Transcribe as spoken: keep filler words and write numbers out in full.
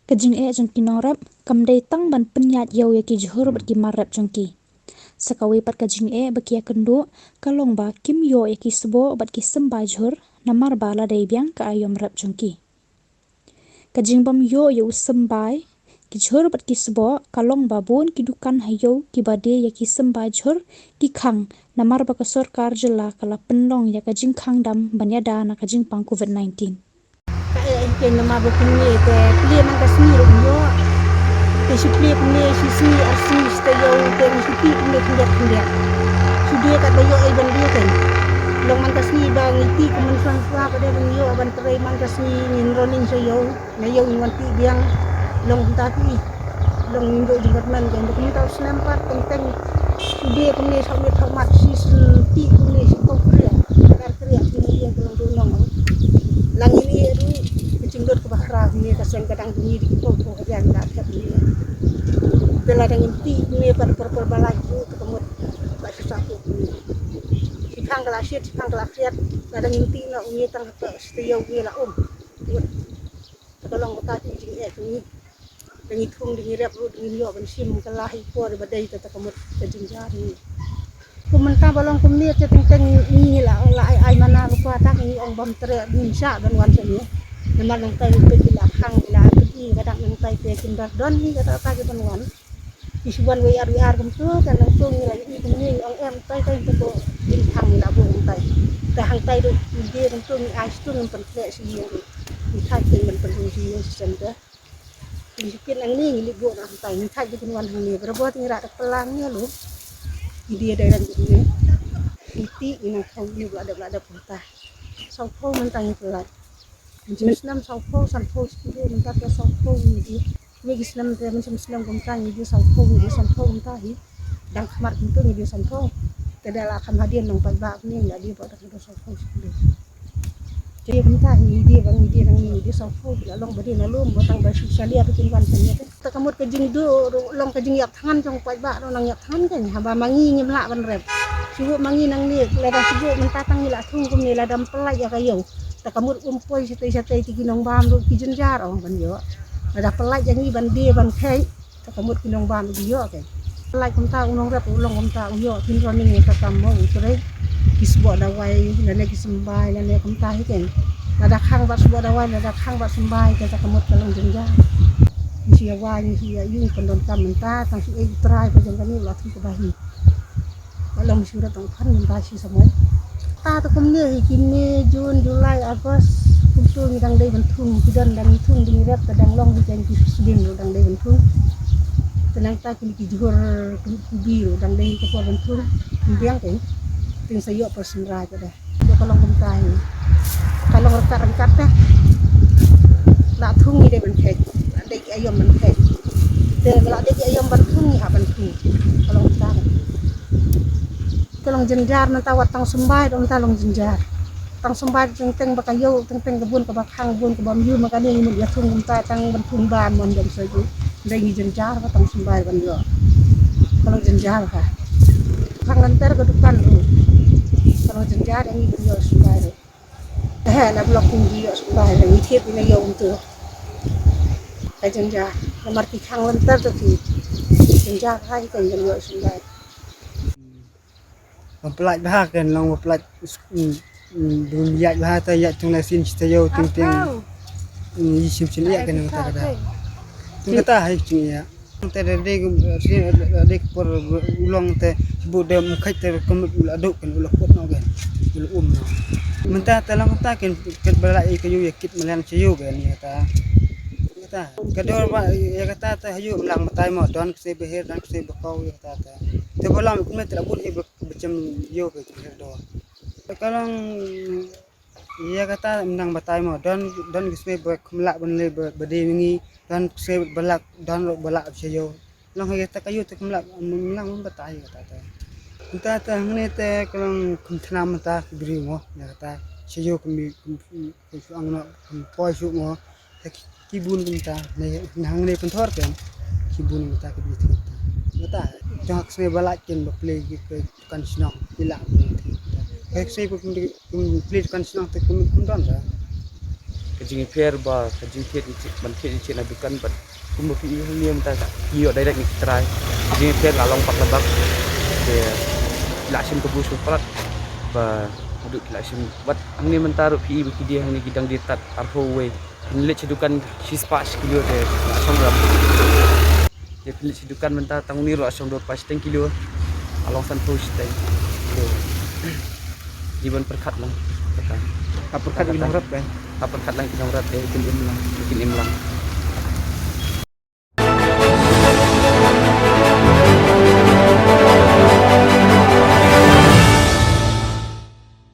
Ka jingeh jong ki nongrep kam dei tang ban pynïaid ïew ïa ki jhur bad ki mar rep jong ki. Sa kawei pat ka jingeh ba ki ïakynduh ka long ba kim ïoh ïa ki sboh bad ki symbai jhur namar ba la dei biang ka aïom rep jong ki. Ka jingbym ïoh ïa u symbai ki jhur bad ki sboh ka long ba bun ki dukan ha ïew kiba die ïa ki symbai jhur ki khang namar ba ka sorkar jylla ka la pynlong ïa ka jingkhang dam ban ïada na ka jingpang covid nineteen. Ka eh ïa kane namar ba kumne te plie man ka sngi ruh ïoh. Te shu plie kumne shi sngi ar sngi shi taïew te ngi shu plie kumne khyndiat khyndiat. Shu die katba ïoh ei ban die te. Long man ka sngi ba ngi plie kumne shuwa shuwa ba dei ban ïoh ban trei man ka sngi ngin roning sha ïew. Na ïew ngin wan plie biang. Long kumta phi. Long ngin duh jingbat man ka ïa kumta u snem pat teng teng. Shu die kumne sha miet sha mat shi snem plie kumne shi ko kria. Kar kria kumne ïa kumne duh nong. Lang ngin ïa ruh ka jingdon kaba khraw kumne ka seng ka dang kumne di ki pau pau ka jang da thep kumne. Te la dang ngin plie kumne pat por por ba la ju ka mut ba shu sa ko kumne. Shi phang ka la shiet shi phang ka la khiat la dang ngin plie na kumne tang ka shi taïew kumne la um. Te ka long kata ki jingeh ki ngi. Dang ngi thung dang ngi rep ruh dang ngi ïoh ban shim ka la hi por ba dei kata ka mut ka jingjar ngi. Kum mynta ba long kumne te teng teng ngi la la ai ai mana ba kwa tak ngi ong bam treh ngi shah ban wan shane. Namar nangtai peit ki la khang ki la peit i ka dak nangtai te kin dak don hi kata ka ki ban wan. Ki shu wan wei ar wei ar kumtu kan nangtu ngi la i kumne ngi ong em tai tai te ko in khang ngi la bu nangtai. Te hangtai ruh ngi die kumtu ngi ai shtu ngi pyntleh shi ïing ruh. Ngi thait te ngi pyntleh shi ïing shi sem te. Ngi kit nangne ngi lip buh na hangtai ngi thait dei kin wan hangne barabor te ngi rah da plang ngi lu. Ngi die dei rang dei ngi. Ngi ti ngi nang thong ngi la dep la dep mynta. Saw phew mynta ngi pynlait. Ngi snem saw phew san phew sku mynta te saw phew ngi die. Ngi snem te ngi snem kumta ngi die saw phew ngi die san phew mynta hi. Dang khmat kumta ngi die san phew. Te da la kham hadien nang paidbah ngi la die ba da saw phew sku. Te kumta hi ngi die ba ngi die nang ngi die saw phew la long ba die na lum ba tang ba shu salia ba kin wan salia te. Ta ka mut ka jingduh ruh long ka jingïap thngan jong paidbah ruh nang ïap thngan kein haba ma ngi ngim lah ban rep. Shu ma ngi nangne lada shu mynta tang ngi la thung kumne lada ym pynlait ïa ka ïew. Ta ka mut um poi shatei shatei te ki nongbam ruh ki jynjar ong ban ïoh. Lada pynlait ïa ngi ban die ban kheiñ. Ta ka mut ki nongbam ruh ki ïoh kein. Pynlait kumta u nongrep u long kumta u ïoh kin ron ïa ka kam mo u trei. Ki sboh dawai lane ki symbai lane kumta hi kein. Lada khang bad sboh dawai lada khang bad symbai te ta ka mut ka long jynjar. Ngi shu ïa wai ngi shu ïa ïung pyndonkam mynta tang shu ei u trai ka jong kane u la thung kaba hi. Ba long shu rat tang phan mynta shi samoi. Ta ta kumne hi ki May, June, July, August. Kumtu ngi dang dei ban thung ki don dang ngi thung dang ngi rep ta dang long hi kein ki sudin dang dei ban thung. Te nangta kine ki jhur ki bi dang dei ka por ban thung. Biang kein. Te sa ïoh por synrai ka dei. Ka long kumta hi. Ka long ryngkat ryngkat te. La thung ngi dei ban kheiñ. La dei ki aïom ban kheiñ. Te la dei ki aïom ban thung ngi hap ban thung. Ka long kumta hi. Ka long jynjar mynta wat tang symbai ruh mynta long jynjar. Tang symbai teng teng ba ka ïew teng teng ka bun kaba khang bun kaba ym ïoh ma kane ngi mut ïa thung mynta tang ban thung ban mon jong sa ju. Dei ngi jynjar ba tang symbai ban ïoh. Ka long jynjar ka. Khang lynter ka dukan ruh. Ka long jynjar ïa ngi ban ïoh symbai ruh. He na block kum ngi ïoh symbai ngi thied ïa ngi ïoh kumtu. Ka jynjar namar ki khang lynter to ki jynjar ha ki kan ïoh symbai. Ba pynlait bha kan long ba pynlait dun ïaid bha ta ïaid tung la sin shi taïew ting ting. Yi shim shin ïa kan ta ka da. Ting kata hai ting ïa. Te da dei, da dei por u long te bu de mkhat te ka mut u la duk kan u la put no kan u la um no. Mynta te long ta kan kat ba la i ka yu ya kit mlan cha yu kan ya ta. Kata ka dor ba ya kata te ha yu mlang matai mo don kse behir don kse bakau ya kata te. Te ba long kme te la put i ba chem yu ka behir dor. Ka long Ïa kata mynta batai mo don don ki smai ba kham lah ban leh ba dei ma ngi don ki smai ba lah don ba lah sha ïew. Long ha ïa ta ka ïew te kham lah mynlang mynta batai ïa kata ta. Mynta ta hangne te ka long kham thnam mynta ki briew mo ïa kata sha ïew kham kham shu ang no kham poi shu mo. Te ki bun kumta ne hangne pynthor ken ki bun kumta ki bun kumta. Kata jong ha ki smai ba lah ken ba plie ki dukan shnong ki lah. Ka ki smai ba plie dukan shnong te kum kum don da. Ka jingïapher ba ka jingthied ban thied ïa na dukan bad kumba phi i hangne mynta ka ïoh direct na ki trai. Ka jingïapher la long patlabak. Te la shim kabu shu palat ba haduh ki la shim. Bad hangne mynta ruh phi i ba ki die hangne ki dang die tad arphew wei. Phin leit sha dukan shispah shi kilo te la shong rap. Te phin leit sha dukan mynta tang uni ruh la shong dor pa shiteng kilo. La long sanphew shiteng. Te dei ban pyrkhat lang. Kata. Ha pyrkhat ïa ki nongrep kan? Ha pyrkhat lang ki nongrep te kin im lang. Kin im lang.